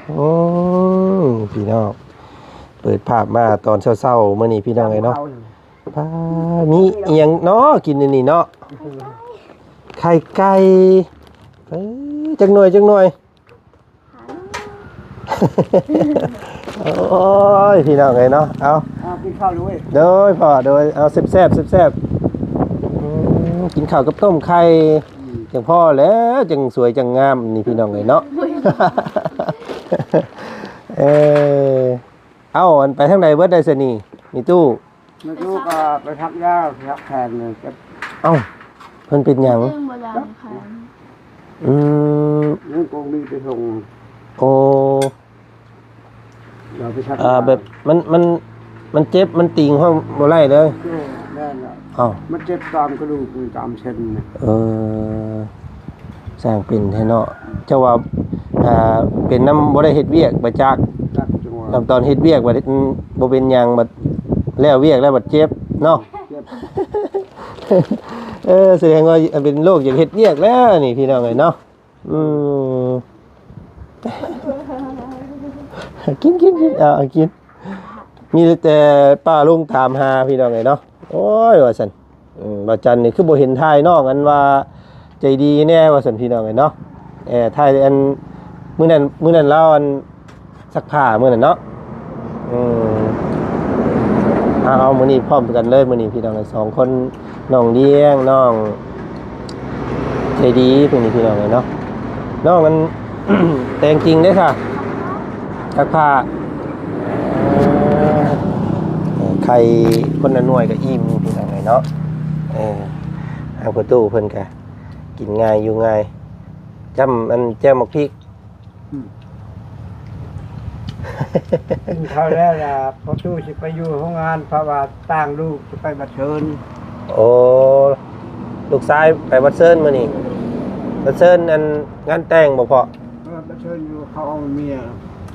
ໂອ້ ພີ່ນ້ອງ ເປີດພາບມາຕອນເຊົ້າໆ ມື້ນີ້ພີ່ນ້ອງເອີຍເນາະ ປ້າ ມີອີ່ຫຍັງເນາະ ກິນອັນນີ້ເນາະ ໄຂ່ໄກ່ ເອີ ຈັກໜ່ວຍ ຈັກໜ່ວຍ ໂອ້ຍ ພີ່ນ້ອງເອີຍເນາະ ເອົາ ເອົາ ກິນເຂົ້າເລີຍ ໂດຍພໍ່ ໂດຍ ເອົາ ແຊບໆ ແຊບໆ ອືມ ກິນເຂົ້າກັບຕົ້ມໄຂ່ ອືມ ຈັ່ງພໍແລ້ວ ຈັ່ງສວຍ ຈັ່ງງາມ ນີ້ພີ່ນ້ອງເອີຍເນາະ ເອີ ເອົ້າ ອັນ ໄປທາງໃດເບິດໄດ້ຊະນີ້ ມີຕູ້? ແມ່ຕູ້ກໍໄປສັກຢາ ສັກແຂນນີ້ເຈັບ ເອົ້າ ເພິ່ນເປັນຫຍັງ? ເລື່ອງໂບລານແຂນ ອືມ ຍັງຄົງມີໄປສົ່ງ ໂອ້ ເອົາໄປສັກຢາ ອ່າ ແບບມັນ ມັນ ມັນເຈັບ ມັນຕີງເຮົາບໍ່ໄດ້ເລີຍ ເອີ ແມ່ນລະ ເອົ້າ ມັນເຈັບຕາມກະດູກ ຕາມເສັ້ນນະ ເອີ ຊ່າງເປັນແທ້ເນາະ ເຈົ້າວ່າ ອ່າ ເປັນນຳບໍ່ໄດ້ເຮັດວຽກ ບໍ່ຈັກ ຈັກ ຈັງຫວະ ນຳຕອນເຮັດວຽກບັດ ອືມ ບໍ່ເປັນຫຍັງ ບັດແລ້ວວຽກແລ້ວບັດເຈັບເນາະ ເຈັບ ເອີ ສະແດງວ່າເປັນໂລກຢາກເຮັດວຽກແລ້ວນີ້ ພີ່ນ້ອງເອີຍເນາະ ອືມ ກິນ ກິນ ກິນ ເອົາ ເອົາ ກິນ ມີແຕ່ປ້າລຸງຖາມຫາ ພີ່ນ້ອງເອີຍເນາະ ໂອ້ຍ ວ່າຊັ້ນ ອືມ ບ່າວຈັນນີ້ຄືບໍ່ເຫັນຖ່າຍນ້ອງອັນວ່າໃຈດີແດ່ວ່າຊັ້ນ ພີ່ນ້ອງເອີຍເນາະ ເອີ ຖ່າຍອັນ ມື້ນັ້ນ ມື້ນັ້ນລາວອັນ ຊັກຜ້າມື້ນັ້ນເນາະ ອືມ ເອົາ ເອົາ ມື້ນີ້ພ້ອມກັນເລີຍ ມື້ນີ້ພີ່ນ້ອງເອີຍ ສອງຄົນ ນ້ອງດຽງ ນ້ອງໃຈດີ ຜູ້ນີ້ພີ່ນ້ອງເອີຍເນາະ ນ້ອງອັນ ແຕ່ງຈິງເດ້ຊະ ຊັກຜ້າ ເອີ ໄຂ່ຄົນລະໜ່ວຍກໍອີ່ມ ພີ່ນ້ອງເອີຍເນາະ ເອີ ທາງພໍ່ຕູ້ເພິ່ນກໍກິນງ່າຍຢູ່ງ່າຍ ຈ້ຳອັນແຈ່ວໝາກພິກ ອືມ ກິນເຂົ້າແລ້ວລະ ພໍ່ຕູ້ຊິໄປຢູ່ໂຮງງານ ເພາະວ່າຕ່າງລູກຊິໄປວັດເຊີນ ໂອ້ ລູກຊາຍໄປວັດເຊີນມື້ນີ້ ວັດເຊີນອັນງານແຕ່ງບໍ່ພໍ່? ເອີ ວັດເຊີນຢູ່ເຂົາເອົາເມຍ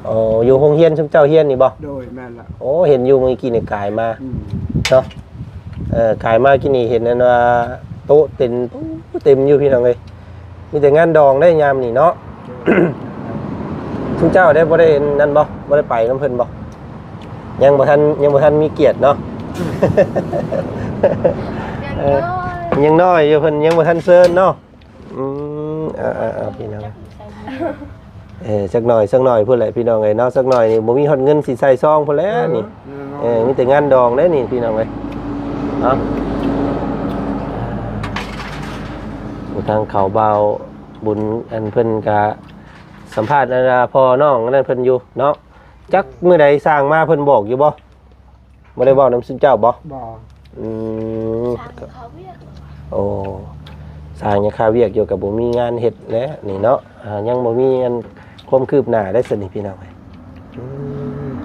ໂອ້ ຢູ່ໂຮງຮຽນຊຸມເຈົ້າຮຽນນີ້ບໍ່? ໂດຍ ແມ່ນລະ ໂອ້ ເຫັນຢູ່ມື້ກີ້ນີ້ກາຍມາ ອືມ ເນາະ ເອີ ກາຍມາກີ້ນີ້ເຫັນອັນວ່າໂຕະເຕັມ ເຕັມຢູ່ພີ່ນ້ອງເອີຍ ມີແຕ່ງານດອງໄດ໋ຍາມນີ້ເນາະ ຊຸມເຈົ້າໄດ້ ບໍ່ໄດ້ນັ້ນບໍ່ ບໍ່ໄດ້ໄປນຳເພິ່ນບໍ່? ຍັງບໍ່ທັນ ຍັງບໍ່ທັນມີກຽດເນາະ ຍັງນ້ອຍ ເອີ ຍັງນ້ອຍຢູ່ ເພິ່ນຍັງບໍ່ທັນເຊີນເນາະ ອືມ ເອົາໆໆ ພີ່ນ້ອງ ເອີ ຈັກໜ້ອຍ ຈັກໜ້ອຍພຸ້ນແຫຼະ ພີ່ນ້ອງເອີຍເນາະ ຈັກໜ້ອຍນີ້ບໍ່ມີຮອດເງິນຊິໃສ່ຊອງພຸ້ນແຫຼະນີ້ ເອີ ເອີ ມີແຕ່ງານດອງເດ້ນີ້ ພີ່ນ້ອງເອີຍ ເນາະ ໂອ້ ທາງເຂົາບ່າວບຸນ ອັນເພິ່ນກະສຳພາດອັນວ່າພໍ່ນ້ອງອັນນັ້ນເພິ່ນຢູ່ເນາະ ຈັກມື້ໃດສ້າງມາເພິ່ນບອກຢູ່ບໍ່? ບໍ່ໄດ້ເວົ້ານຳຊຸມເຈົ້າບໍ່? ບໍ່ ອືມ ຊ່າງຄາວຽກ ໂອ້ ຊ່າງຍັງຄາວຽກຢູ່ ກໍບໍ່ມີງານເຮັດແຫຼະນີ້ເນາະ ອ່າ ຍັງບໍ່ມີອັນຄວາມຄືບໜ້າໄດ້ຊັ້ນນີ້ ພີ່ນ້ອງເອີຍ ອືມ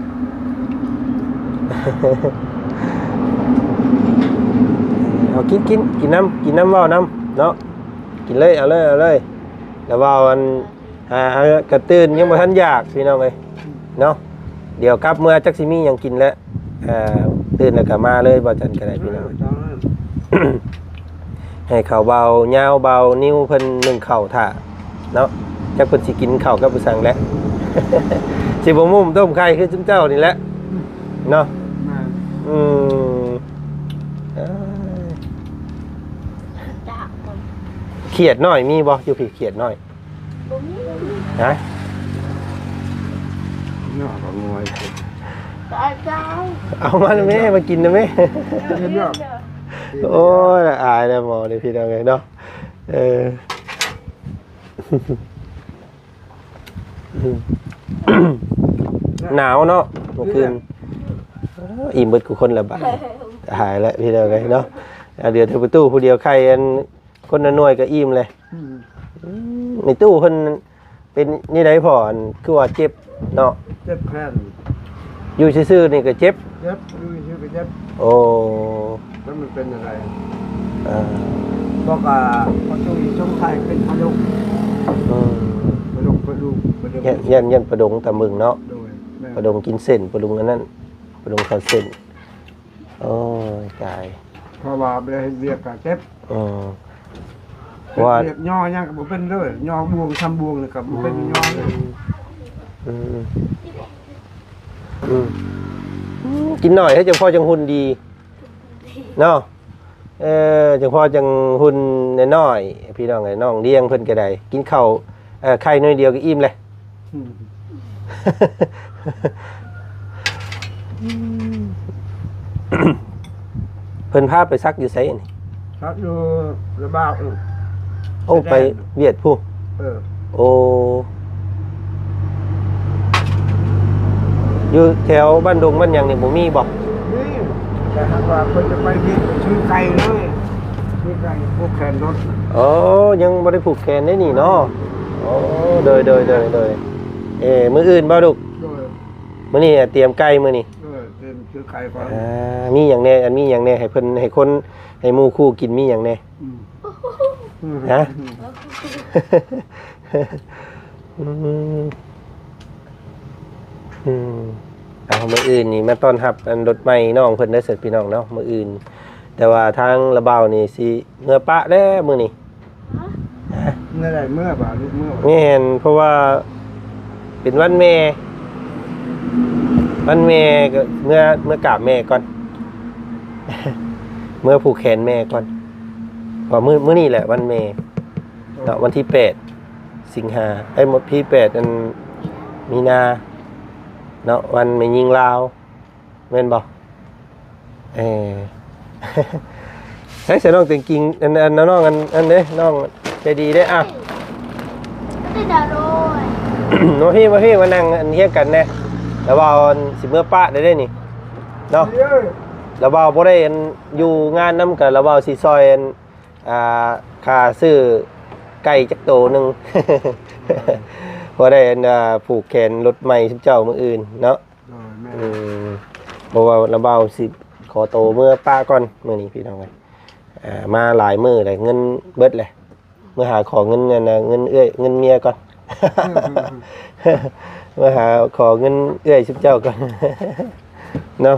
ເອົາ ກິນ ກິນ ກິນນຳ ກິນນຳ ເວົ້ານຳເນາະ ກິນເລີຍ ເອົາເລີຍ ເອົາເລີຍ ແລ້ວເວົ້າອັນ ອ່າ ກະຕື່ນ ຍັງບໍ່ທັນຢາກ ພີ່ນ້ອງເອີຍເນາະ ດຽວກັບເມືອຈັກຊິມີຫຍັງກິນແຫຼະ ອ່າ ຕື່ນແລ້ວກະມາເລີຍ ບໍ່ຈັນກະໄດ້ ພີ່ນ້ອງ ເອີ ໃຫ້ເຂົາບ່າວຍາວ ບ່າວນິວເພິ່ນໜຶ້ງເຂົ້າຖ້າເນາະ ຈັກເພິ່ນຊິກິນເຂົ້າກັບອີ່ສັງແຫຼະ ຊິບໍ່ໝຸ້ມຕົ້ມໄຂ່ຄືຊຸມເຈົ້ານີ້ແຫຼະເນາະ ອືມ ເອີຍ ຈາກ ຂຽດນ້ອຍມີບໍ່? ຢູ່ພີ້ຂຽດນ້ອຍ ບໍ່ມີ ຮະ? ໜ້າກໍງວຍ ຕາຍເຈົ້າ ເອົາມາແມ່ ມາກິນນະແມ່ ເອີ ໂອ້ຍ ອາຍແລ້ວໝໍນີ້ ພີ່ນ້ອງເອີຍເນາະ ເອີ ໜາວເນາະ ເມື່ອຄືນ ອີ່ມເບິດຄູ່ຄົນລະບາດ ຕາຍແລ້ວ ພີ່ນ້ອງເອີຍເນາະ ດຽວແຕ່ປະຕູຜູ້ດຽວໄຂ່ ອັນ ຄົນລະໜ່ວຍກໍອີ່ມເລີຍ ອືມ ອືມ ໃນຕູ້ເພິ່ນເປັນແນວໃດພໍ່? ອັນ ຄືວ່າເຈັບເນາະ? ເຈັບແຂນ ຢູ່ຊື່ໆນີ້ກໍເຈັບ? ເຈັບ ຢູ່ຊື່ກໍເຈັບ ໂອ້ ແລ້ວມັນເປັນຈັ່ງໃດ? ເອີ ບອກວ່າ ພໍ່ຕູ້ສົງໄສເປັນປະດົງ ອືມ ປະດົງ ປະດູ ປະດົງ ຢ້ານ ຢ້ານປະດົງຕຳບຶງເນາະ ໂດຍ ແມ່ນ ປະດົງກິນເສັ້ນ ປະດຸງອັນນັ້ນ ປະດົງເຂົ້າເສັ້ນ ໂອ້ຍ ຕາຍ ເພາະວ່າບໍ່ໄດ້ເຮັດວຽກກໍເຈັບ ເອີ ເຮັດວຽກຍໍຫຍັງກໍບໍ່ເປັນເລີຍ ຍໍບ່ວງ ທຳບ່ວງນີ້ກໍບໍ່ເປັນ ຍໍເລີຍ ອືມ ອືມ ອືມ ອືມ ກິນໜ້ອຍໃຫ້ຈັ່ງພໍຈັ່ງຫຸ່ນດີເນາະ. ເອີ ຈັ່ງພໍຈັ່ງຫຸ່ນນ້ອຍໆ ພີ່ນ້ອງເອີຍ. ນ້ອງລ້ຽງເພິ່ນກໍໄດ້ ກິນເຂົ້າ ເອີ ໄຂ່ໜ້ອຍດຽວກໍອີ່ມແລ້ວ. ອືມ ເພິ່ນພາໄປສັກຢູ່ໃສນີ້? ສັກຢູ່ລະບາວ. ໂອ້ ໄປວຽດພຸ້ນ. ເອີ ໂອ້ ຢູ່ແຖວບ້ານດົງບ້ານຫຍັງນີ້ບໍ່ມີບໍ່? ມີ ແຕ່ຫາກວ່າເພິ່ນຈະໄປວຽດ ໄປຊື້ໄກ່ເລີຍ ຊື້ໄກ່ຜູກແຂນລົດ. ອໍ ຍັງບໍ່ໄດ້ຜູກແຂນເດ້ນີ້ເນາະ. ໂອ້ ໂດຍ ໂດຍ ໂດຍ ໂດຍ. ເອີ ມື້ອື່ນບໍ່ລູກ? ໂດຍ. ມື້ນີ້ຕຽມໄກ່ມື້ນີ້. ເອີ ຕຽມຊື້ໄກ່ກ່ອນ. ອ່າ ມີຫຍັງແດ່? ອັນ ມີຫຍັງແດ່? ໃຫ້ເພິ່ນ ໃຫ້ຄົນ ໃຫ້ໝູ່ຄູ່ກິນ ມີຫຍັງແດ່? ອືມ ຮະ? ອືມ ອືມ ອືມ ເອົາ ມື້ອື່ນນີ້ມາຕ້ອນຮັບອັນລົດໃໝ່ນ້ອງເພິ່ນເດີ ເຊີນພີ່ນ້ອງເນາະ ມື້ອື່ນ. ແຕ່ວ່າທາງລະບ່າວນີ້ຊິເມືອປະແລ້ວມື້ນີ້. ຮະ? ເມື່ອໃດ ເມື່ອບໍ່ ລູກເມື່ອບໍ່? ແມ່ນ ເພາະວ່າເປັນວັນແມ່ ວັນແມ່ກໍເມືອ ເມືອກາບແມ່ກ່ອນ ເມືອຜູກແຂນແມ່ກ່ອນ. ວ່າມື້ ມື້ນີ້ແຫຼະວັນແມ່ເນາະ ວັນທີແປດ ສິງຫາ ເອີຍ ວັນທີແປດ ອັນ ມີນາເນາະ ວັນແມ່ຍິງລາວ ແມ່ນບໍ່? ເອີ ໃຊ້ ໃຊ້ນ້ອງເຕັງກິງ ອັນ ອັນ ນ້ອງ ອັນ ອັນເດ້ ນ້ອງໃຈດີເດ້. ອ້າວ ມາພີ້ ມາພີ້ ມານັ່ງອັນຮຽງກັນແດ່. ລະບ່າວອັນຊິເມືອປະໄດ້ເດ້ນີ້ເນາະ ລະບ່າວບໍ່ໄດ້ອັນຢູ່ງານນຳ ກະລະບ່າວຊິຊ່ອຍອັນ ອ່າ ຄ່າຊື້ໄກ່ຈັກໂຕໜຶ່ງ ພໍໄດ້ອັນ ອ່າ ຜູກແຂນລົດໃໝ່ຊຸມເຈົ້າມື້ອື່ນເນາະ. ໂດຍ ແມ່ນ ອືມ ເພາະວ່າລະບ່າວຊິຂໍໂຕເມືອປະກ່ອນມື້ນີ້ພີ່ນ້ອງເອີຍ. ອ່າ ມາຫຼາຍມື້ແລ້ວ ເງິນເບິດແລ້ວ ເມືອຫາຂໍເງິນ ເງິນເອື້ອຍ ເງິນເມຍກ່ອນ ເມືອຫາຂໍເງິນເອື້ອຍຊຸມເຈົ້າກ່ອນເນາະ.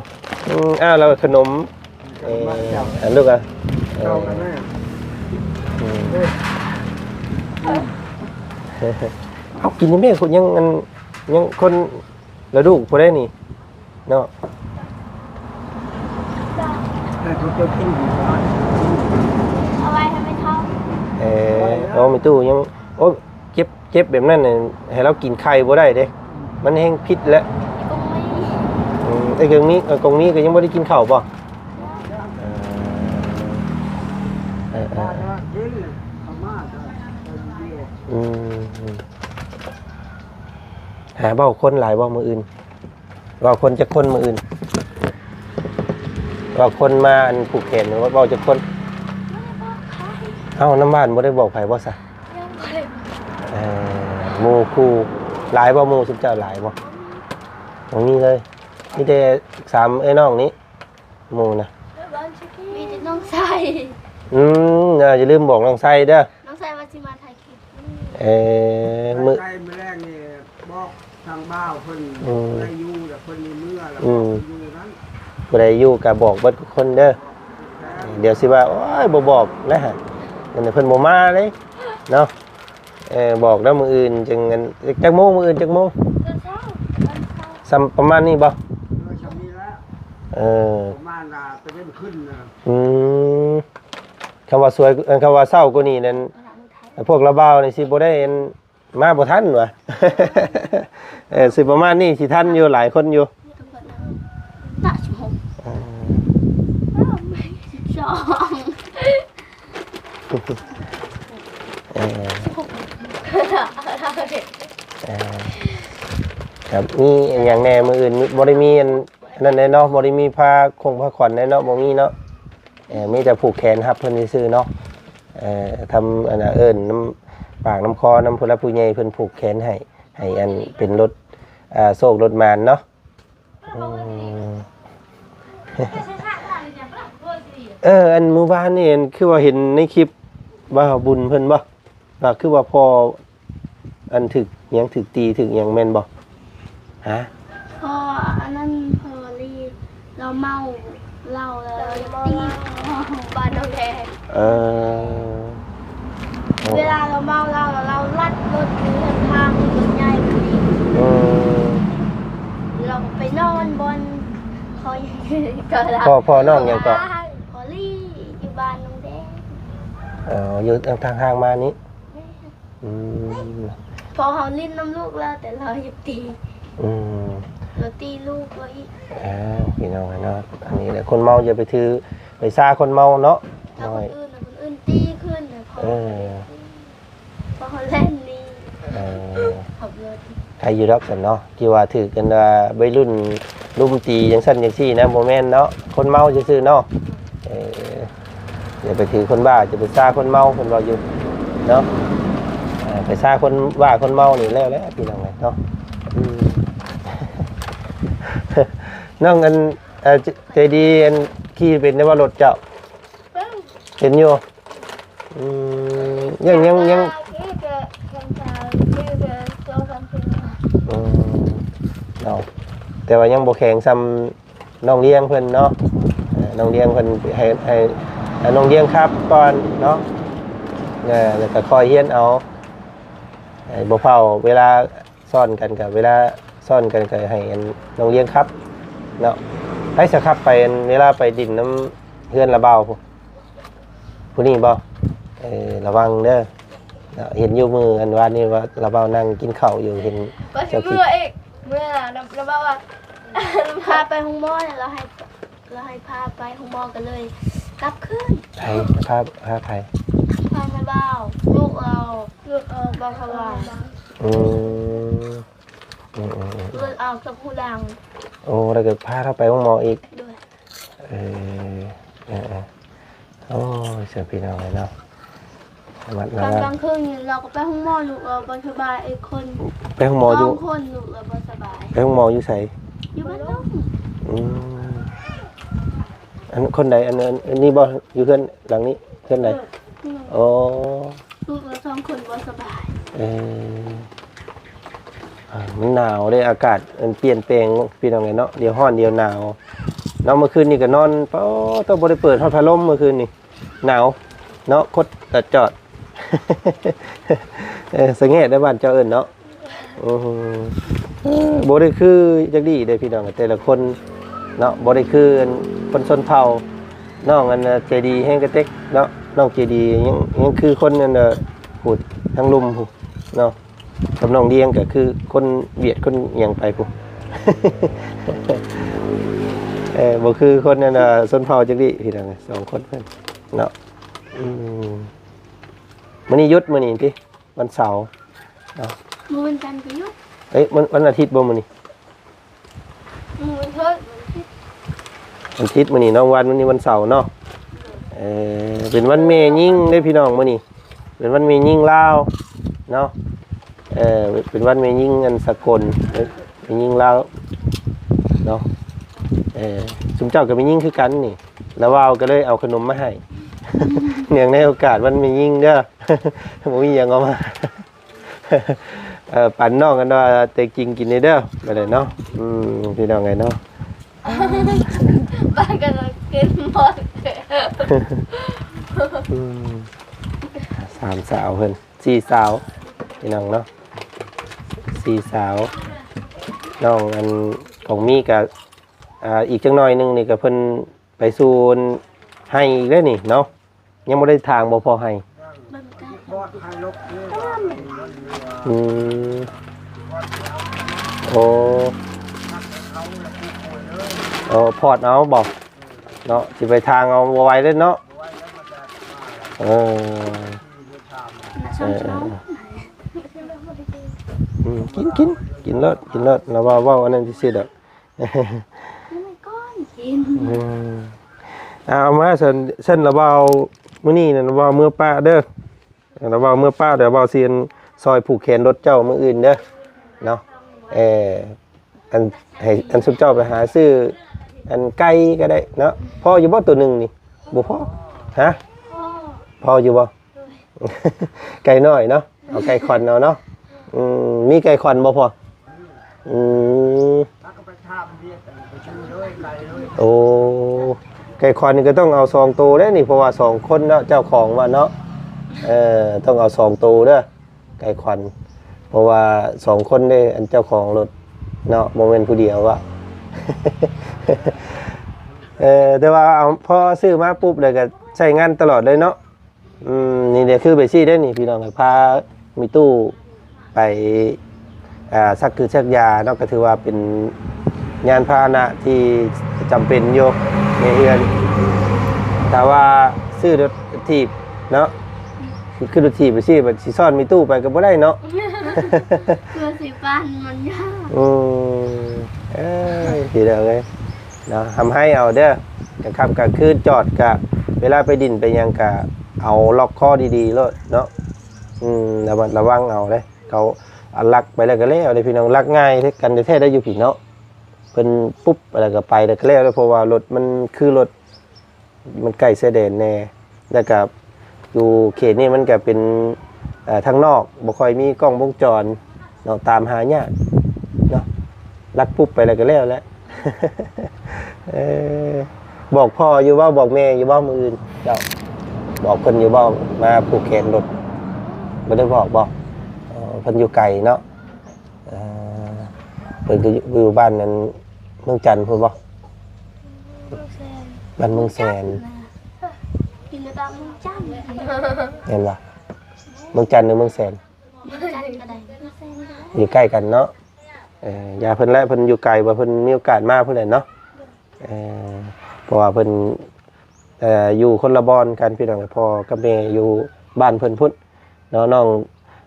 ອືມ ອ້າວ ແລ້ວຂະໜົມ ເອີ ອັນລູກອະ ເອີ ອືມ ເອົາກິນນີ້ແມ່ ຍັງອັນ ຍັງຄົນລະດູກຜູ້ໃດນີ້ເນາະ. ເອົາໄວ້ໃຫ້ແມ່ເຖົ້າ. ເອີ ໂອ້ ແມ່ຕູ້ຍັງ ໂອ້ ເຈັບ ເຈັບແບບນັ້ນ ໃຫ້ລາວກິນໄຂ່ບໍ່ໄດ້ເດ້ ມັນແຮ່ງພິດແຫຼະ. ອືມ ໄອ້ເກີງມີ ເອີ ກົງມີກໍຍັງບໍ່ໄດ້ກິນເຂົ້າບໍ່? ເອີ ເອີ ເອີ ອືມ ຫາເວົ້າຄົນຫຼາຍບໍ່ມື້ອື່ນ? ເວົ້າຄົນຈັກຄົນມື້ອື່ນ? ເວົ້າຄົນມາອັນຜູກແຂນ ເວົ້າຈັກຄົນ? ເອົ້າ ນຳບ້ານບໍ່ໄດ້ບອກໃຜບໍ່ຊະ? ຍັງບໍ່ໄດ້ບອກ. ເອີ ໝູ່ຄູ່ຫຼາຍບໍ່? ໝູ່ຊຸມເຈົ້າຫຼາຍບໍ່? ບໍ່ມີເລີຍ ມີແຕ່ສາມເອື້ອຍນ້ອງນີ້ ໝູ່ນະ. ມີແຕ່ນ້ອງຊາຍ. ອືມ ເອີ ຢ່າລືມບອກນ້ອງຊາຍເດີ. ນ້ອງຊາຍວ່າຊິມາຖ່າຍ ເອີ ມື້ ໄປມື້ແລງນີ້ບອກທາງບ່າວເພິ່ນ ອືມ ໄດ້ຢູ່ແລ້ວ ເພິ່ນມີເມືອແລ້ວ ອືມ ຢູ່ນັ້ນ ຜູ້ໃດຢູ່ກໍບອກເບິດທຸກຄົນເດີ. ບອກທຸກຄົນແລ້ວ ດຽວຊິວ່າ ໂອ້ຍ ບໍ່ບອກແລ້ວຫັ້ນ ເພິ່ນບໍ່ມາເດ້ເນາະ. ເອີ ບອກແລ້ວມື້ອື່ນຈັ່ງ ອັນ ຈັກໂມງ? ມື້ອື່ນຈັກໂມງ? ຕອນເຊົ້າ ຕອນເຊົ້າ ສ່ຳປະມານນີ້ບໍ່? ເອີ ສ່ຳນີ້ແຫຼະ. ເອີ ປະມານວ່າຕາເວັນຂຶ້ນນະ. ອືມ ຄຳວ່າສວຍ ເອີ ຄຳວ່າເຊົ້າກວ່ານີ້ນັ້ນ ພວກລາວບ່າວນີ້ຊິບໍ່ໄດ້ ອັນ ມາບໍ່ທັນວ່າ. ເອີ ຊິປະມານນີ້ຊິທັນຢູ່ ຫຼາຍຄົນຢູ່. ຕະ ສິບຫົກ ເອີ ສິບສອງ ເອີ ສິບຫົກ ເອີ ຄັບ ມີຫຍັງແດ່ມື້ອື່ນ? ບໍ່ໄດ້ມີອັນນັ້ນແດ່ເນາະ ບໍ່ໄດ້ມີຜ້າຄົງຜ້າຂວັນແດ່ເນາະ ບໍ່ມີເນາະ. ເອີ ມີແຕ່ຜູກແຂນຮັບເພິ່ນຊື່ໆເນາະ. ເອີ ທຳອັນນ່າ ເອີ້ນນຳປາກນຳຄໍນຳຜູ້ຫຼັກຜູ້ໃຫຍ່ເພິ່ນຜູກແຂນໃຫ້ ໃຫ້ອັນເປັນລົດ ອ່າ ໂຊກລົດໝານເນາະ. ອືມ ເອີ ອັນມື້ວານນີ້ ອັນ ຄືວ່າເຫັນໃນຄລິບວ່າບຸນເພິ່ນບໍ່ ວ່າຄືວ່າພໍ່ ອັນຖືກຫຍັງ ຖືກຕີຖືກຫຍັງແມ່ນບໍ່? ຮະ? ພໍ່ອັນນັ້ນ ພໍ່ລີ ລາວເມົາເຫຼົ້າແລ້ວຕີບ້ານນ້ອງແດງ. ເອີ ເວລາລາວເມົາເຫຼົ້າແລ້ວ ລາວລັດລົດຢູ່ທາງທາງລົດໃຫຍ່. ອືມ ກໍລາວ ພໍ່ ພໍ່ນ້ອງຫຍັງເກາະ? ພໍ່ລີ ຢູ່ບ້ານໜອງແດງ. ເອີ ຢູ່ທາງ ທາງມານີ້. ອືມ ເພາະເຮົາຫຼິ້ນນຳລູກລາວ ແຕ່ລາວຢາກຕີ. ອືມ ລາວຕີລູກລາວອີກ. ເອີ ພີ່ນ້ອງເອີຍເນາະ ອັນນີ້ແຫຼະ ຄົນເມົາຢ່າໄປຖື ໄປຊາຄົນເມົາເນາະ. ຖ້າຄົນອື່ນ ຄົນອື່ນຕີຂຶ້ນນະ ເອີ ເພາະເຮົາແລ່ນໜີ. ເອີ ຂັບລົດ ໃຄຢູ່ດອກຊັ້ນເນາະ ທີ່ວ່າຖືກກັນວ່າໄວລຸ້ນລຸມຕີຈັ່ງຊັ້ນຈັ່ງຊີ້ນະ ບໍ່ແມ່ນເນາະ ຄົນເມົາຊື່ໆເນາະ. ເອີ ຢ່າໄປຖືຄົນບ້າ ຢ່າໄປຊາຄົນເມົາ ເພິ່ນເວົ້າຢູ່ເນາະ. ເອີ ໄປຊາຄົນບ້າຄົນເມົານີ້ແລ້ວແຫຼະ ພີ່ນ້ອງເອີຍເນາະ. ອືມ ນ້ອງອັນ ເອີ ໃຈດີ ອັນຂີ່ເປັນແດ່ບໍ່ລົດເຈົ້າ? ເປັນຢູ່. ອືມ ຍັງ ຍັງ ຍັງ ອືມ ເນາະ ແຕ່ວ່າຍັງບໍ່ແຂງສ່ຳນ້ອງລ້ຽງເພິ່ນເນາະ. ເອີ ນ້ອງລ້ຽງເພິ່ນໃຫ້ ໃຫ້ ໃຫ້ນ້ອງລ້ຽງຂັບກ່ອນເນາະ ແລ້ວກໍຄ່ອຍຮຽນເອົາ. ໃຫ້ບໍ່ເຝົ້າ ເວລາຊ້ອນກັນ ກໍເວລາຊ້ອນກັນ ກໍໃຫ້ອັນນ້ອງລ້ຽງຂັບເນາະ. ໃຜສະຂັບໄປ ອັນເວລາໄປດິນນຳເຮືອນລະບ່າວ ຜູ້ນີ້ບໍ່? ເອີ ລະວັງເດີເນາະ. ເຫັນຢູ່ມື້ອັນວານນີ້ວ່າລະບ່າວນັ່ງກິນເຂົ້າຢູ່ ເຫັນ ວ່າຊິເມືອອີກ ເມືອລະ ລະບ່າວວ່າ ພາໄປໂຮງໝໍ ລາວໃຫ້ ລາວໃຫ້ພາໄປໂຮງໝໍ ກໍເລີຍກັບຄືນ. ໃຜ ພາ ພາໃຜ? ພາລະບ່າວ ລູກລາວ ລູກລາວ ບ່າວພະວາ. ອືມ ອືມໆໆ ເລືອດອອກຈາກຫູດັງ. ໂອ້ ແລ້ວກໍພາລາວໄປໂຮງໝໍອີກ. ໂດຍ. ເອີ ເອີໆ ໂອ້ຍ ເຊີ ພີ່ນ້ອງເອີຍເນາະ ລະມັດລະວັງ. ກາງຄືນນີ້ລາວກໍໄປໂຮງໝໍ ລູກລາວບໍ່ສະບາຍອີກຄົນ. ໄປໂຮງໝໍຢູ່ ສອງຄົນ ລູກລາວບໍ່ສະບາຍ. ໄປໂຮງໝໍຢູ່ໃສ? ຢູ່ບ້ານດົງ. ອືມ ອັນຄົນໃດ? ອັນ ອັນ ອັນນີ້ບໍ່? ຢູ່ເຮືອນຫຼັງນີ້ ເຮືອນໃດ? ເອີ ໂອ້ ລູກລາວສອງຄົນບໍ່ສະບາຍ. ເອີ ອ່າ ມັນໜາວເດ້ ອາກາດມັນປ່ຽນແປງ ພີ່ນ້ອງເອີຍເນາະ ດຽວຮ້ອນດຽວໜາວເນາະ. ເມື່ອຄືນນີ້ກໍນອນ ປາໂຕ ບໍ່ໄດ້ເປີດຮອດພັດລົມເມື່ອຄືນນີ້ ໜາວເນາະ ຄົດຕະຈອດ. ເອີ ສະແງດໃນບ້ານເຈົ້າເອີ້ນເນາະ. ໂອ້ໂຫ ເອີ ບໍ່ໄດ້ຄືຈັກດີ້ເດ້ພີ່ນ້ອງ ແຕ່ລະຄົນເນາະ ບໍ່ໄດ້ຄືຄົນຊົນເຜົ່າ. ນ້ອງອັນໃຈດີແຮງກະເຕັກເນາະ ນ້ອງໃຈດີ ຍັງ ຍັງຄືຄົນອັນ ເອີ ຜູ້ທາງລຸ່ມຜູ້ເນາະ. ກັບນ້ອງລ້ຽງກໍຄືຄົນຫວຽດຄົນຫຍັງໄປພຸ້ນ. ເອີ ບໍ່ຄືຄົນອັນ ຊົນເຜົ່າຈັກດີ້ ພີ່ນ້ອງ ສອງຄົນເພິ່ນເນາະ. ອືມ ມື້ນີ້ຢຸດ ມື້ນີ້ຕິ ວັນເສົາເນາະ. ມື້ວັນຈັນກໍຢຸດ. ເອີ ວັນ ວັນອາທິດບໍ່ມື້ນີ້? ມື້ວັນເທີດ ວັນອາທິດ. ມື້ນີ້ນ້ອງວັນ ມື້ນີ້ວັນເສົາເນາະ. ເອີ ເປັນວັນແມ່ຍິງເດ້ພີ່ນ້ອງ ມື້ນີ້ເປັນວັນແມ່ຍິງລາວເນາະ. ເອີ ເປັນວັນແມ່ຍິງອັນສາກົນ ແມ່ຍິງລາວເນາະ. ເອີ ຊຸມເຈົ້າກໍແມ່ຍິງຄືກັນນີ້ ລະບ່າວກໍເລີຍເອົາຂະໜົມມາໃຫ້ ເນື່ອງໃນໂອກາດວັນແມ່ຍິງເດີ. ບໍ່ມີຫຍັງເອົາມາ ເອີ ປັນນ້ອງອັນວ່າແຕ່ກິນກິນເດີ ບາດນີ້ເນາະ. ອືມ ພີ່ນ້ອງເອີຍເນາະ ປາກັນກິນໝົດ. ອືມ ສາມສາວເພິ່ນ ສີ່ສາວ ພີ່ນ້ອງເນາະ ສີ່ສາວ. ນ້ອງອັນຂອງມີກະ ອ່າ ອີກຈັກໜ້ອຍໜຶ່ງນີ້ກະເພິ່ນໄປສູ່ໄຮ່ອີກແລ້ວນີ້ເນາະ. ຍັງບໍ່ໄດ້ຖາງບໍ່ພໍໄຮ່? ອືມ ໂອ້ ເອີ ພອດເອົາບໍ່ເນາະ ຊິໄປຖາງເອົາບໍ່ໄຫວເດ້ເນາະ. ເອີ ເອີ ອືມ ກິນ ກິນ ກິນໂລດ ກິນໂລດ ລະເວົ້າ ເວົ້າອັນນັ້ນຊື່ໆດອກ. ກິນກ່ອນ ກິນ ອືມ ເອົາມາຊັ້ນ ຊັ້ນລະເວົ້າ ມື້ນີ້ນັ້ນລະເວົ້າເມືອປ້າເດີ ລະເວົ້າເມືອປ້າ ລະເວົ້າຊິອັນຊ່ອຍຜູກແຂນລົດເຈົ້າມື້ອື່ນເດີເນາະ. ເອີ ອັນ ໃຫ້ອັນຊຸມເຈົ້າໄປຫາຊື້ອັນໄກ່ກໍໄດ້ເນາະ. ພໍຢູ່ບໍ່ໂຕໜຶ່ງນີ້? ບໍ່ພໍ? ຮະ? ພໍຢູ່ບໍ່? ໄກ່ນ້ອຍເນາະ ເອົາໄກ່ຂວັນເອົາເນາະ. ອືມ ມີໄກ່ຂວັນບໍ່ພໍ່? ອືມ ໂອ້ ໄກ່ຂວັນນີ້ກໍຕ້ອງເອົາສອງໂຕແລ້ວນີ້ ເພາະວ່າສອງຄົນເນາະ ເຈົ້າຂອງວ່າເນາະ. ເອີ ຕ້ອງເອົາສອງໂຕເດີ ໄກ່ຂວັນ ເພາະວ່າສອງຄົນເດ້ ອັນເຈົ້າຂອງລົດເນາະ ບໍ່ແມ່ນຜູ້ດຽວວ່າ. ເອີ ແຕ່ວ່າເອົາ ພໍຊື້ມາປຸບແລ້ວກໍໃຊ້ງານຕະຫຼອດເລີຍເນາະ. ອືມ ນີ້ແຫຼະ ຄືໄປຊີ້ເດ້ນີ້ພີ່ນ້ອງ ພາມີຕູ້ໄປ ອ່າ ສັກຄືສັກຢາເນາະ ກໍຖືວ່າເປັນຍານພາຫະນະທີ່ຈຳເປັນຢູ່ໃນເຮືອນ. ຖ້າວ່າຊື້ລົດຖີບເນາະ ຄືລົດຖີບໄປຊີ້ ບັດຊິຊ້ອນມີຕູ້ໄປກໍບໍ່ໄດ້ເນາະ ເພື່ອຊິປັ້ນມັນຍາກ. ອືມ ເອີຍ ພີ່ນ້ອງເອີຍ ເນາະ ທຳໃຫ້ເອົາເດີ້ ກາງຄ່ຳກາງຄືນຈອດກະ ເວລາໄປດິນໄປຫຍັງກະ ເອົາລັອກຄໍດີໆໂລດເນາະ. ອືມ ລະມັດລະວັງເອົາເດ້ ເຂົາ ອາ ລັກໄປແລ້ວກໍແລ້ວເດ້ພີ່ນ້ອງ ລັກງ່າຍກັນແທ້ໆໄດ້ຢູ່ພີ້ເນາະ ເພິ່ນປຸບແລ້ວກໍໄປແລ້ວກໍແລ້ວເດ້ ເພາະວ່າລົດມັນຄືລົດ ມັນໃກ້ຊາຍແດນແດ່ ແລ້ວກໍຢູ່ເຂດນີ້ມັນກໍເປັນ ເອີ ທາງນອກ ບໍ່ຄ່ອຍມີກ້ອງວົງຈອນເນາະ ຕາມຫາຍາກເນາະ ລັກປຸບໄປແລ້ວກໍແລ້ວແຫຼະ. ເອີ ບອກພໍ່ຢູ່ບໍ່? ບອກແມ່ຢູ່ບໍ່? ມື້ອື່ນເຈົ້າບອກເພິ່ນຢູ່ບໍ່? ມາຜູກແຂນລົດ ບໍ່ໄດ້ບອກບໍ່? ເອີ ເພິ່ນຢູ່ໄກເນາະ. ເອີ ເພິ່ນກໍຢູ່ ຢູ່ບ້ານນັ້ນ ເມືອງຈັນພຸ້ນບໍ່? ເມືອງແສນ ບ້ານເມືອງແສນ ຢູ່ໃນບ້ານເມືອງຈັນ ແມ່ນບໍ່? ເມືອງຈັນ ຫຼື ເມືອງແສນ? ເມືອງຈັນກໍໄດ້ ເມືອງແສນກໍໄດ້ ຢູ່ໃກ້ກັນເນາະ. ເອີ ຢ່າເພິ່ນແຫຼະ ເພິ່ນຢູ່ໄກ ວ່າເພິ່ນມີໂອກາດມາພຸ້ນແຫຼະເນາະ. ເອີ ເພາະວ່າເພິ່ນ ເອີ ຢູ່ຄົນລະບ່ອນກັນພີ່ນ້ອງ ພໍ່ກັບແມ່ຢູ່ບ້ານເພິ່ນພຸ້ນເນາະ. ນ້ອງ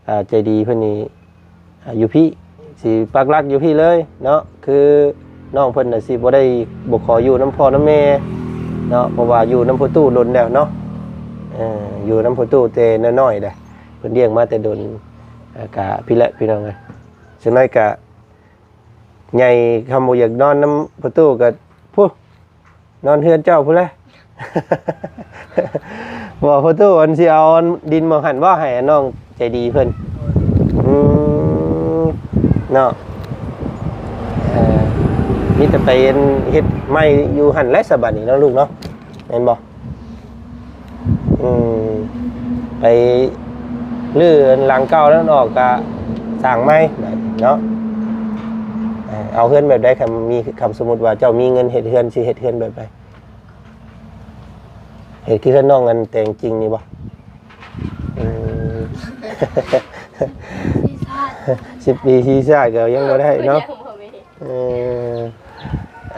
ເອີ ໃຈດີເພິ່ນນີ້ ເອີ ຢູ່ພີ້ ຊິປັກຫຼັກຢູ່ພີ້ເລີຍເນາະ. ຄືນ້ອງເພິ່ນນະຊິບໍ່ໄດ້ ບໍ່ຂໍຢູ່ນຳພໍ່ນຳແມ່ເນາະ ເພາະວ່າຢູ່ນຳພໍ່ຕູ້ດົນແລ້ວເນາະ. ເອີ ຢູ່ນຳພໍ່ຕູ້ແຕ່ນ້ອຍໆແຫຼະ ເພິ່ນລ້ຽງມາແຕ່ດົນ. ເອີ ກະພີ້ແຫຼະພີ່ນ້ອງເອີຍ ຈັກໜ້ອຍກະໃຫຍ່ ຄຳບໍ່ຢາກນອນນຳພໍ່ຕູ້ກະພຸ້ນ ນອນເຮືອນເຈົ້າພຸ້ນແຫຼະ. ບໍ່ ພໍ່ຕູ້ ອັນຊິເອົາອັນດິນໝ່ອງຫັ້ນບໍ່ ໃຫ້ອັນນ້ອງໃຈດີເພິ່ນ? ອືມ ເນາະ ເອີ ມີແຕ່ໄປເຮັດໄມ້ຢູ່ຫັ້ນແຫຼະ ສະບາດນີ້ເນາະລູກເນາະ ແມ່ນບໍ່? ອືມ ໄປຮື້ອັນຫຼັງເກົ່ານັ້ນອອກ ກະສ້າງໃໝ່ເນາະ. ເອີ ເອົາເຮືອນແບບໃດ? ຄັນມີ ຄັນສົມມຸດວ່າເຈົ້າມີເງິນເຮັດເຮືອນ ຊິເຮັດເຮືອນແບບໃດ? ເຮັດຄືເຮືອນນ້ອງອັນແຕງຈິງນີ້ບໍ່? ອືມ ຊີຊາດ ສິບປີຊີຊາດກໍຍັງບໍ່ໄດ້ເນາະ. ຍັງບໍ່ມີ ເອີ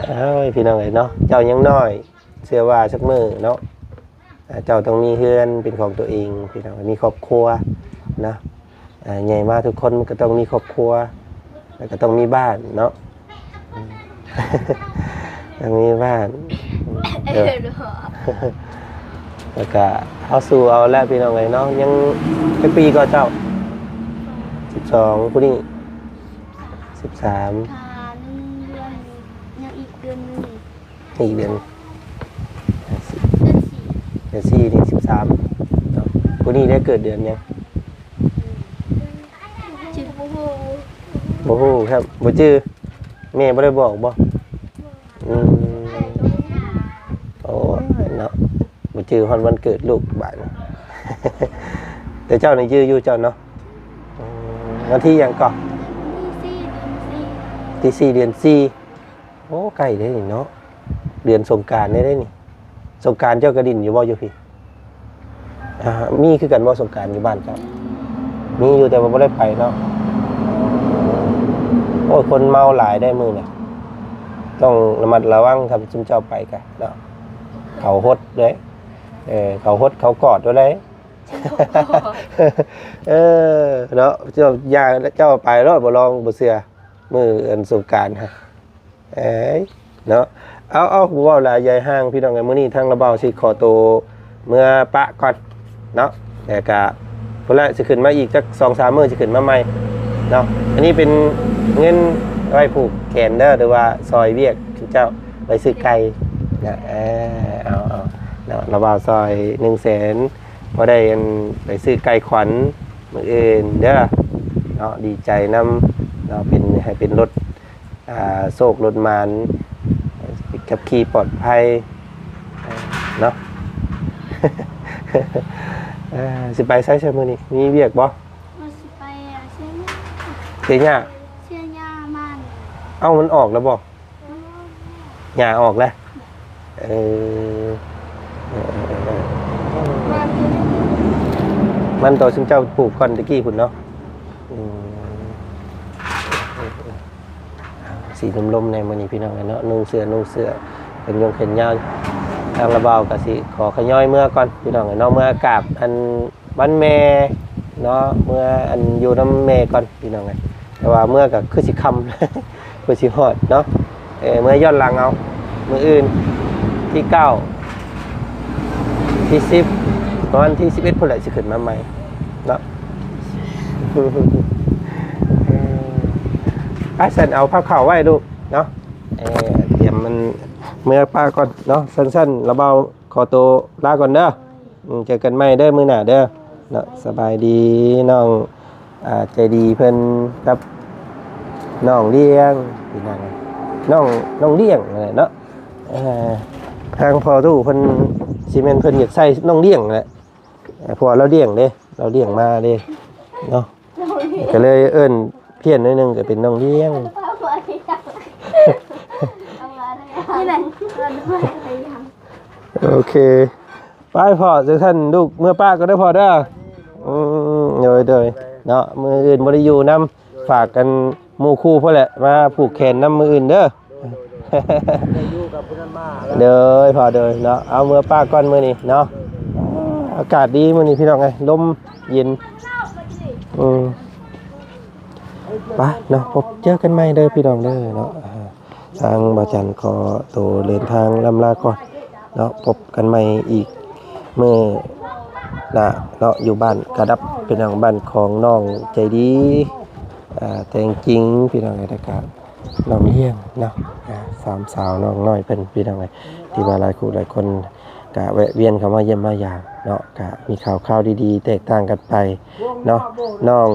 ເອີຍ ພີ່ນ້ອງເອີຍເນາະ ເຈົ້າຍັງນ້ອຍ ເຊື່ອວ່າສັກມື້ເນາະ ເຈົ້າຕ້ອງມີເຮືອນເປັນຂອງຕົວເອງ ພີ່ນ້ອງ ມີຄອບຄົວເນາະ. ໃຫຍ່ມາທຸກຄົນມັນກໍຕ້ອງມີຄອບຄົວ ແລ້ວກໍຕ້ອງມີບ້ານເນາະ ຕ້ອງມີບ້ານ. ເອີ ເອີ ເນາະ ແລ້ວກໍເຮົາສູ້ເອົາແຫຼະ ພີ່ນ້ອງເອີຍເນາະ. ຍັງຈັກປີກໍເຈົ້າ? ສິບສອງ ຜູ້ນີ້ ສິບສາມ ຖ້າໜຶ່ງເດືອນ ຍັງອີກເດືອນໜຶ່ງ ອີກເດືອນ ເດືອນສີ່ ເດືອນສີ່ນີ້ສິບສາມເນາະ. ຜູ້ນີ້ໄດ້ເກີດເດືອນຫຍັງ? ບໍ່ຮູ້ ບໍ່ຮູ້ຄັບ ບໍ່ຈື່ ແມ່ບໍ່ໄດ້ບອກບໍ່? ອືມ ໂອ້ຍເນາະ ບໍ່ຈື່ຮອດວັນເກີດລູກບາດນີ້. ແຕ່ເຈົ້ານີ້ຈື່ຢູ່ເຈົ້າເນາະ. ອືມ ວັນທີຫຍັງເກາະ? ທີສີ່ ເດືອນສີ່ ໂອ້ ໃກ້ເດ້ນີ້ເນາະ ເດືອນສົງການເດ້ນີ້. ສົງການເຈົ້າກະຫຼິ້ນຢູ່ບໍ່ຢູ່ພີ້? ອ່າ ມີຄືກັນບໍ່ສົງການຢູ່ບ້ານເຈົ້າ? ມີຢູ່ ແຕ່ວ່າບໍ່ໄດ້ໄປເນາະ. ໂອ້ຍ ຄົນເມົາຫຼາຍໄດ໋ມື້ນີ້ ຕ້ອງລະມັດລະວັງ ຄັນຊຸມເຈົ້າໄປກະເນາະ ເຂົາຫົດເດ້. ເອີ ເຂົາຫົດເຂົາກອດໂລດເດ້. ເອີ ເນາະ ເຈົ້າ ຢ່າ ເຈົ້າໄປໂລດ ບໍ່ລອງບໍ່ເຊື່ອ ມື້ອັນສົງການຫັ້ນ. ເອີຍ ເນາະ ເອົາ ເອົາ ບໍ່ເວົ້າຫຼາຍຢາຍຫ່າງ ພີ່ນ້ອງເອີຍ. ມື້ນີ້ທາງລາວບ່າວຊິຂໍໂຕເມືອປະກ່ອນເນາະ ແລ້ວກະພຸ້ນແຫຼະ ຊິຂຶ້ນມາອີກຈັກສອງສາມມື້ ຊິຂຶ້ນມາໃໝ່ເນາະ. ອັນນີ້ເປັນເງິນໄວ້ຜູກແຂນເດີ ຫຼືວ່າຊ່ອຍວຽກເຈົ້າໄປຊື້ໄກ່ນະ. ເອີ ເອົາ ເອົາເນາະ ລາວບ່າວຊ່ອຍໜຶ່ງແສນ ພໍໄດ້ອັນໄປຊື້ໄກ່ຂວັນມື້ອື່ນເດີເນາະ. ດີໃຈນຳເນາະ ເປັນ ໃຫ້ເປັນລົດ ອ່າ ໂຊກລົດໝານ ຂັບຂີ່ປອດໄພເນາະ. ເອີ ຊິໄປໃສຊະມື້ນີ້ ມີວຽກບໍ່? ວ່າຊິໄປ ອ່າ ເຊຍຫຍ້າ ເຊຍຫຍ້າ ເຊຍຫຍ້າມານ. ເອົ້າ ມັນອອກແລ້ວບໍ່? ອືມ ຫຍ້າອອກແລ້ວ. ເອີ ເອີ ມັນໂຕຊຸມເຈົ້າປູກກ່ອນຕະກີ້ພຸ້ນເນາະ. ອືມ ສີລົມໆ ໃນມື້ນີ້ພີ່ນ້ອງເອີຍເນາະ ນຸ່ງເສື້ອ ນຸ່ງເສື້ອແຂນຍົງແຂນຍາວ. ທາງລາວບ່າວກໍຊິຂໍຂະຍ້ອຍເມືອກ່ອນພີ່ນ້ອງເອີຍເນາະ ເມືອກາບອັນ ວັນແມ່ເນາະ ເມືອອັນຢູ່ນຳແມ່ກ່ອນພີ່ນ້ອງເອີຍ. ແຕ່ວ່າເມືອກໍຄືຊິຄ່ຳ ຄືຊິຮອດເນາະ. ເອີ ເມືອຍ້ອນຫຼັງເອົາ ມື້ອື່ນທີເກົ້າ ທີສິບ ປະມານທີສິບເອັດພຸ້ນແຫຼະ ຊິຂຶ້ນມາໃໝ່ເນາະ. ໄປຊັ້ນ ເອົາກັບເຂົ້າໄວ້ລູກເນາະ. ເອີ ຕຽມມັນເມືອປະກ່ອນເນາະ. ຊັ້ນໆ ລາວບ່າວຂໍໂຕລາກ່ອນເດີ. ອືມ ເຈີກັນໃໝ່ເດີມື້ໜ້າເດີເນາະ. ສະບາຍດີນ້ອງ ອ່າ ໃຈດີເພິ່ນກັບນ້ອງລ້ຽງ ພີ່ນ້ອງ ນ້ອງ ນ້ອງລ້ຽງນັ້ນແຫຼະເນາະ. ເອີ ທາງພໍ່ຕູ້ເພິ່ນ ຊິແມ່ນເພິ່ນຢາກໃສ່ນ້ອງລ້ຽງແຫຼະ ເອີ ເພາະວ່າລາວລ້ຽງເດ້ ລາວລ້ຽງມາເດ້ເນາະ. ກໍເລີຍເອີ້ນພຽນໜ້ອຍໜຶ່ງ ກໍເປັນນ້ອງລ້ຽງ. ນີ້ແຫຼະ ໂອເຄ ໄປພໍ່ ຈັ່ງຊັ້ນລູກເມືອປະກ່ອນເດີພໍ່ເດີ. ອືມ ໂດຍໆ ເນາະ ມື້ອື່ນບໍ່ໄດ້ຢູ່ນຳ ຝາກກັນໝູ່ຄູ່ພຸ້ນແຫຼະ ມາຜູກແຂນນຳມື້ອື່ນເດີ. ໂດຍພໍ່ ໂດຍເນາະ. ເອົາ ເມືອປະກ່ອນມື້ນີ້ເນາະ. ອາກາດດີມື້ນີ້ພີ່ນ້ອງເອີຍ ລົມເຢັນ. ອືມ ໄປເນາະ ພົບເຈີກັນໃໝ່ເດີພີ່ນ້ອງເດີເນາະ. ທາງບ່າວຈັນຂໍໂຕເດີນທາງລ່ຳລາກ່ອນເນາະ. ພົບກັນໃໝ່ອີກມື້ໜ້າເນາະ ຢູ່ບ້ານກະດັບ ພີ່ນ້ອງ ບ້ານຂອງນ້ອງໃຈດີ ອ່າ ແຕງຈິງ ພີ່ນ້ອງເອີຍ ແລ້ວກະນ້ອງລ້ຽງເນາະ. ອ່າ ສາມສາວນ້ອງນ້ອຍເພິ່ນ ພີ່ນ້ອງເອີຍ ທີ່ວ່າຫຼາຍຄູ່ຫຼາຍຄົນກະແວະວຽນເຂົ້າມາຢ້ຽມມາຢາມເນາະ. ກະມີຂ່າວຄາວດີໆ ແຕກຕ່າງກັນໄປເນາະ. ນ້ອງ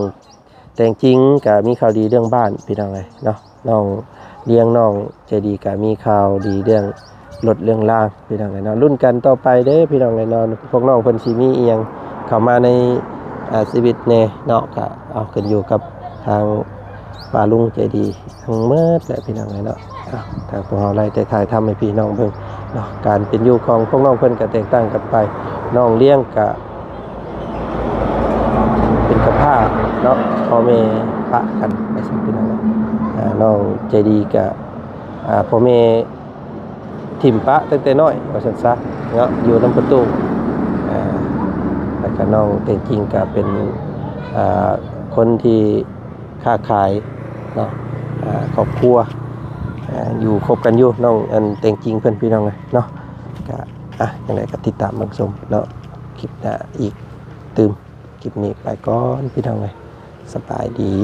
ແຕງຈິງກະມີຂ່າວດີເລື່ອງບ້ານ ພີ່ນ້ອງເອີຍເນາະ. ນ້ອງລ້ຽງ ນ້ອງໃຈດີກະມີຂ່າວດີເລື່ອງລົດເລື່ອງລາງ ພີ່ນ້ອງເອີຍເນາະ. ລຸ້ນກັນຕໍ່ໄປເດີພີ່ນ້ອງເອີຍເນາະ ພວກນ້ອງເພິ່ນຊິມີອີ່ຫຍັງເຂົ້າມາໃນ ອ່າ ຊີວິດແດ່ເນາະ. ກະເອົາ ຂຶ້ນຢູ່ກັບທາງປ້າລຸງໃຈດີທັງໝົດແຫຼະ ພີ່ນ້ອງເອີຍເນາະ. ເອົາ ທາງພວກເຮົາໄລ່ແຕ່ຖ່າຍທຳໃຫ້ພີ່ນ້ອງເບິ່ງເນາະ. ການເປັນຢູ່ຂອງພວກນ້ອງເພິ່ນກະແຕກຕ່າງກັນໄປ. ນ້ອງລ້ຽງກະ ເປັນກັບພ້າເນາະ ພໍ່ແມ່ປະກັນໄປຊັ້ນ ພີ່ນ້ອງເນາະ. ອ່າ ນ້ອງໃຈດີກະ ອ່າ ພໍ່ແມ່ຖິ້ມປະຕັ້ງແຕ່ນ້ອຍວ່າຊັ້ນຊະເນາະ ຢູ່ນຳພໍ່ຕູ້. ອ່າ ແລ້ວກະນ້ອງແຕງຈິງກະເປັນ ອ່າ ຄົນທີ່ຄ້າຂາຍເນາະ. ອ່າ ຄອບຄົວ ອ່າ ຢູ່ຄົບກັນຢູ່ ນ້ອງອັນແຕງຈິງເພິ່ນ ພີ່ນ້ອງເນາະ. ກະ ອ່າ ຈັ່ງໃດກະຕິດຕາມເບິ່ງຊົມເນາະ ຄລິບໜ້າອີກຕື່ມ. ຄລິບນີ້ໄປກ່ອນ ພີ່ນ້ອງເອີຍ ສະບາຍດີ.